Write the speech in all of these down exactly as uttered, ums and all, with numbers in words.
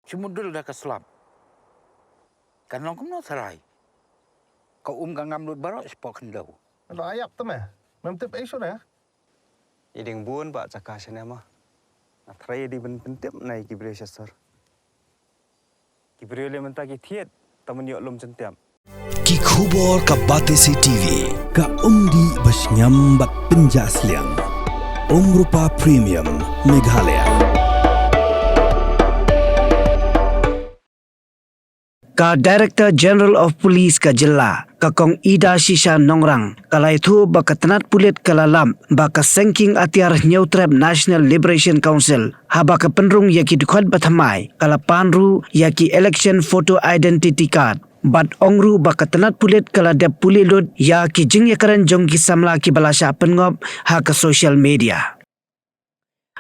Shi mudul da ka slap. Kan long kumno tharai. Ka um ka ngam lut baroh shapoh khyndew. Lo ayap te me. Mem tip ei shuh ne. I ding bun ba jaka shane ma. Nga trai di ban pyntip na i ki briew sha sur. Ki briew le mynta ki thied, ta man ïoh lum jyntiap. Ki khubor ka Batesi T V, ka umdih ba shngiam bad pynjah sliang. Umrupa Premium, Meghalaya. Ka Director General of Police ka jylla, ka Kong Ida Shisha Nongrang, ka la ïathuh ba ka tnat pulit ka la lap ba ka sengking atiar Hynñiewtrep National Liberation Council, haba ka pynrung ïa ki dkhot ba thymmai, ka la pan ruh ïa ki election photo identity card. Bad ong ruh ba ka tnat pulit ka la dep pule lut ïa ki jingïakren jong ki samla kiba la shah pynngop ha ka social media.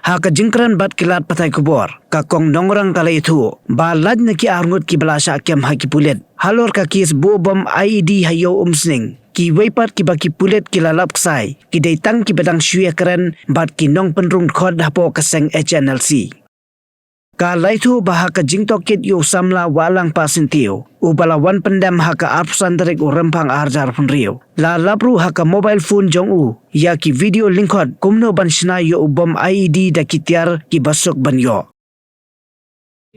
Ha ka jingkren bad ki lad pathai khubor, ka Kong Nongrang ka la ïathuh ba lait na ki arngut kiba la shah kem ha ki pulit halor ka kes buh bom I E D ha ïew Umsning, kiwei pat kiba ki pulit ki la lap ksai ki dei tang kiba dang shu ïakren bad ki nongpynrung dkhot hapoh ka seng H N L C. Ka la ïathuh ba ha ka jingtohkit ïa u samla Wahlang Pasynthiew, uba la wan pyndem ha ka arphew san tarik u Rymphang arhajar arphew hynriew, la lap ruh ha ka mobile phone jong u ïa ki video lyngkhot kumno ban shna ïa u bom I E D da ki tiar kiba suk ban ïoh.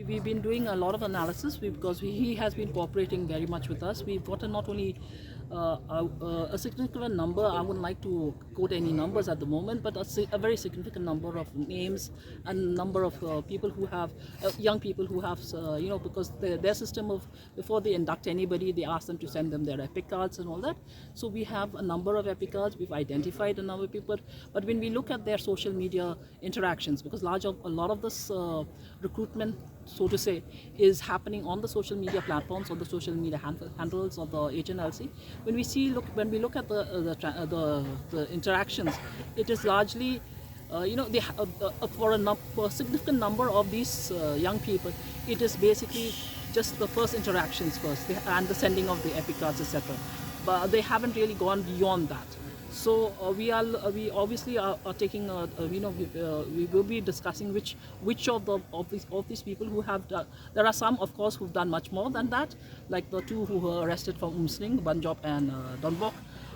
We've been doing a lot of analysis because we, he has been cooperating very much with us. We've gotten not only uh, a, a significant number, I wouldn't like to quote any numbers at the moment, but a, si- a very significant number of names and number of uh, people who have, uh, young people who have, uh, you know, because the, their system of, before they induct anybody, they ask them to send them their EPIC cards and all that. So we have a number of EPIC cards, we've identified a number of people, but when we look at their social media interactions, because large of, a lot of this uh, recruitment, so to say, is happening on the social media platforms, on the social media hand- handles of the H N L C. When we see, look, when we look at the uh, the, tra- uh, the the interactions, it is largely, uh, you know, they, ha- uh, uh, for a num- for a significant number of these uh, young people, it is basically just the first interactions first, the- and the sending of the EPIC cards, et cetera. But they haven't really gone beyond that. So uh, we are uh, we obviously are, are taking uh, uh, you know we, uh, we will be discussing which which of the of these of these people who have done. There are some, of course, who've done much more than that, like the two who were arrested from Umsning, Banjop and uh, Donbok.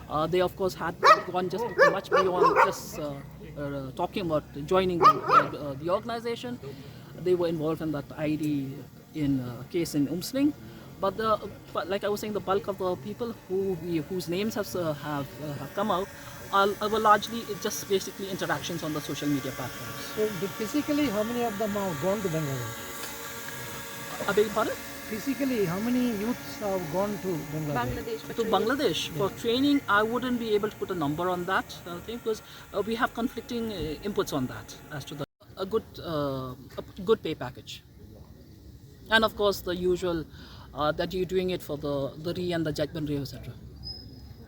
Uh, they, of course, had gone just much beyond just uh, uh, talking about joining the, uh, the organization. They were involved in that I E D in uh, case in Umsning. But the, but like I was saying, the bulk of the people who we, whose names have uh, have uh, have come out are, are largely just basically interactions on the social media platforms. So the- physically, how many of them have gone to Bangladesh? I beg your pardon? Physically, how many youths have gone to Bangladesh? Bangladesh. To Bangladesh for training, I wouldn't be able to put a number on that uh, thing because uh, we have conflicting uh, inputs on that as to the a good uh, a good pay package, and of course the usual uh, that you're doing it for the the Ri and the Jaitbynriew, et cetera.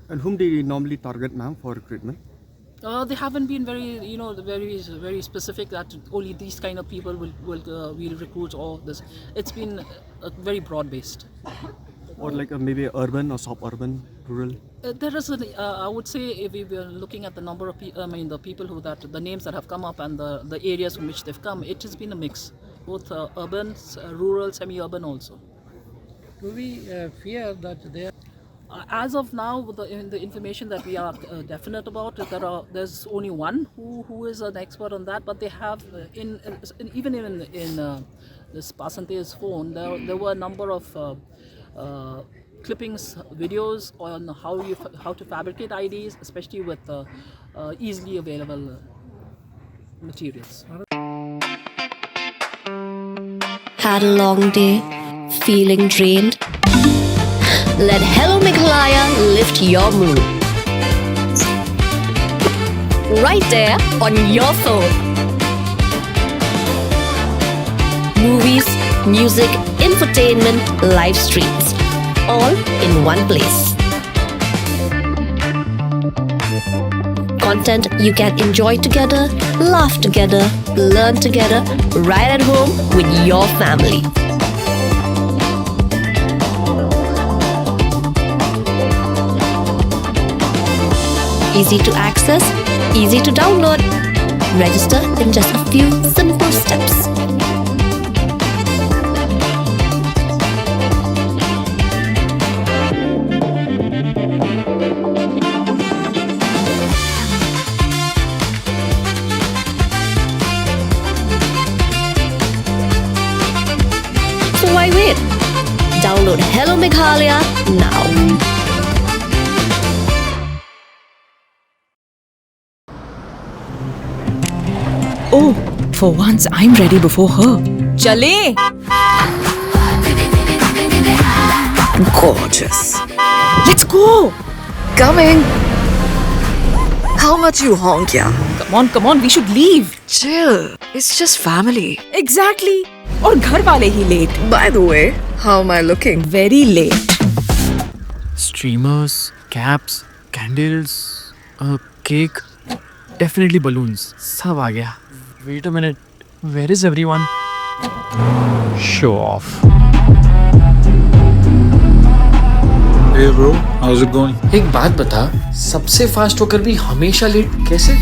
And whom do you normally target, ma'am, for recruitment? Uh, they haven't been very, you know, very, very specific that only these kind of people will will uh, will recruit all this. It's been uh, very broad based. Or like uh, maybe urban or suburban, rural? Uh, there is, an, uh, I would say, if we were looking at the number of, pe- I mean, the people who that, the names that have come up and the, the areas from which they've come, it has been a mix, both uh, urban, s- uh, rural, semi-urban also. Do we uh, fear that they are Uh, as of now, with the, in the information that we are uh, definite about, there are, there's only one who, who is an expert on that. But they have uh, in, in even in in uh, this Pasante's phone, there there were a number of uh, uh, clippings, videos on how you fa- how to fabricate I Ds, especially with uh, uh, easily available uh, materials. Had a long day? Feeling drained? Let Hello Meghalaya lift your mood. Right there on your phone. Movies, music, infotainment, live streams, all in one place. Content you can enjoy together, laugh together, learn together, right at home with your family. Easy to access, easy to download. Register in just a few simple steps. Download Hello Meghalaya now. Oh, for once I'm ready before her. चले। Gorgeous. Let's go. Coming. How much you honk, yeah? Come on, come on, we should leave. Chill. It's just family. Exactly. और घर वाले ही late. By the way, how am I looking? Very late. Streamers, caps, candles, a cake, definitely balloons. सब आ गया. Wait a minute. Where is everyone? Show off. Hey bro, how's it going? एक बात बता, सबसे फास्ट होकर भी हमेशा लेट कैसे?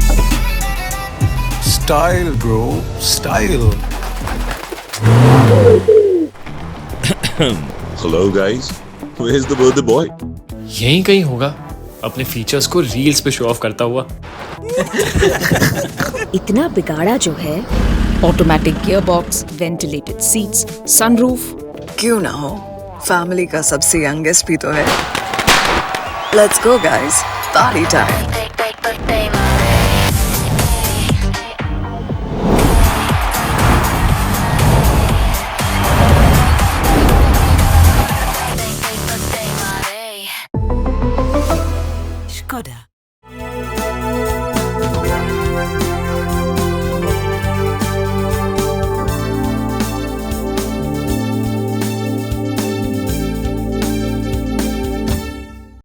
Style bro, style. Hello guys, where's the birthday boy? यहीं कहीं होगा, अपने फीचर्स को रील्स पे शो ऑफ करता हुआ. इतना बिगाड़ा जो है. Automatic gearbox, ventilated seats, sunroof. क्यों ना हो, फैमिली का सबसे यंगेस्ट भी तो है. Let's go guys, party time.